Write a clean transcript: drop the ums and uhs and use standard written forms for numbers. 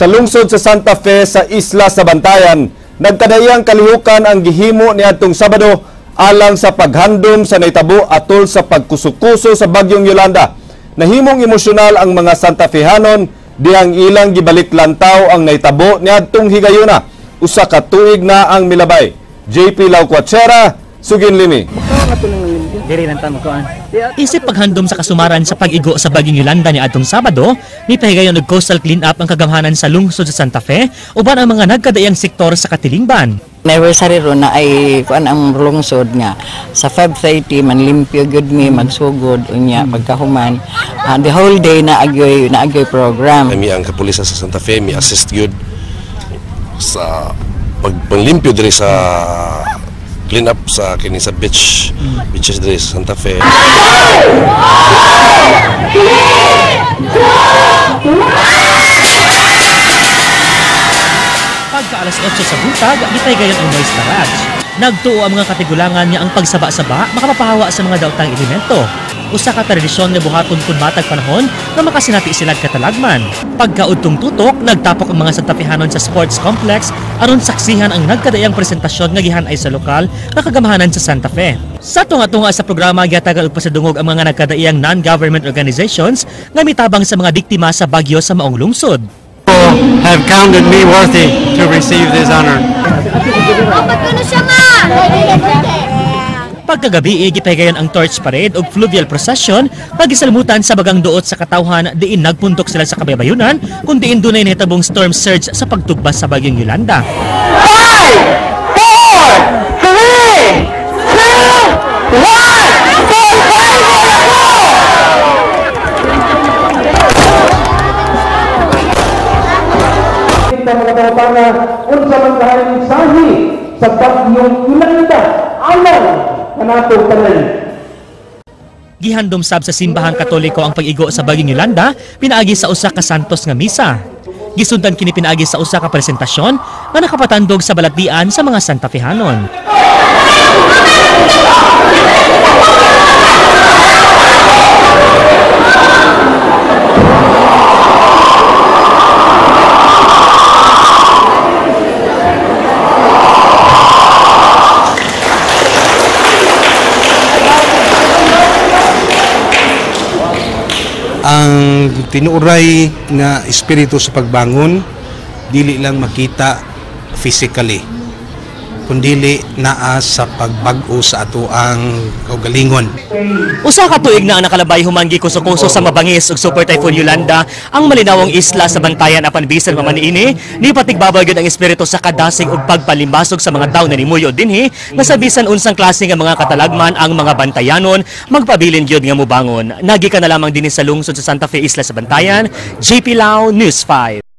Sa lungsod sa Santa Fe sa isla sa Bantayan, nagkadaiyang kalihukan ang gihimo niadtong Sabado alang sa paghandom sa naitabo atol sa pagkusukuso sa bagyong Yolanda. Nahimong emosyonal ang mga Santa Fehanon dihang ilang gibalik lantaw ang naitabo niadtong higayuna. Usa ka tuig na ang milabay. JP Lauquachera, Sugin Limi. Isip paghandom sa kasumaran sa pag-igo sa bagyong Yolanda ni adtong Sabado, nipahigayon og coastal clean up ang kagamhanan sa lungsod sa Santa Fe uban ang mga nagkadaiyang sektor sa katilingban. Anniversary ron na ay kuan ang lungsod nga sa 5:30 manlimpyo gyud mi, magsugod, unya pagkahuman the whole day na agyoy program. Kami ang kapulisan sa Santa Fe mi assist gyud sa pagpanglimpyo diri sa clean up sa kini sa beaches diri sa Santa Fe. Pagka alas 8 sa buntag, gitay gayon ang noise barrage. Nagtuo ang mga katigulangan nga ang pagsaba-saba makapapahawa sa mga daotang elemento. Usa ka tradisyon nga buhaton kun matag panahon nga makasinati sila katalagman. Pagkaudtong tutok, nagtapok ang mga Santa Fehanon sa sports complex aron saksihan ang nagkadaiyang presentasyon nga gihanay sa lokal nga kagamhanan sa Santa Fe. Sa tunga-tunga sa programa, gihatagan og pasadungog ang mga nagkadaiyang non-government organizations nga mitabang sa mga biktima sa bagyo sa maong lungsod. Have counted me worthy to receive this honor. Pagkagabi, gipahigayon ang torch parade ug fluvial procession pagisalmutan sa bagang duot sa katawhan diin nagpuntok sila sa kabaybayunan kung diin dunay nahitabong storm surge sa pagtugbas sa bagyong Yolanda. 5, 4, 3, 2, 1, mga tawtana, unsa man kahay mensahe sa bagyong Yolanda alang kanato tanan. Gihandom sab sa simbahang Katoliko ang pag-igo sa bagyong Yolanda pinaagi sa usa ka santos nga misa. Gisundan kini pinaagi sa usa ka presentasyon nga nakapatandog sa balatian sa mga Santa Fehanon. Ang tinuray nga espiritu sa pagbangon dili lang makita physically kundili naa sa pagbag-o sa atoang kaugalingon. Usa ka tuig na ang nakalabay human gikuso-kuso sa mabangis ug Super Typhoon Yolanda ang malinawong isla sa Bantayan apan bisan pa man niini, nipatigbabay gyud ang espiritu sa kadasig ug pagpalimbasog sa mga tawo na nimuyo dinhi nga sa bisan unsang klase nga mga katalagman ang mga Bantayanon magpabilin gyud nga mobangon. Nagikan na lamang dinhi sa lungsod sa Santa Fe, isla sa Bantayan. JP Lau, News 5.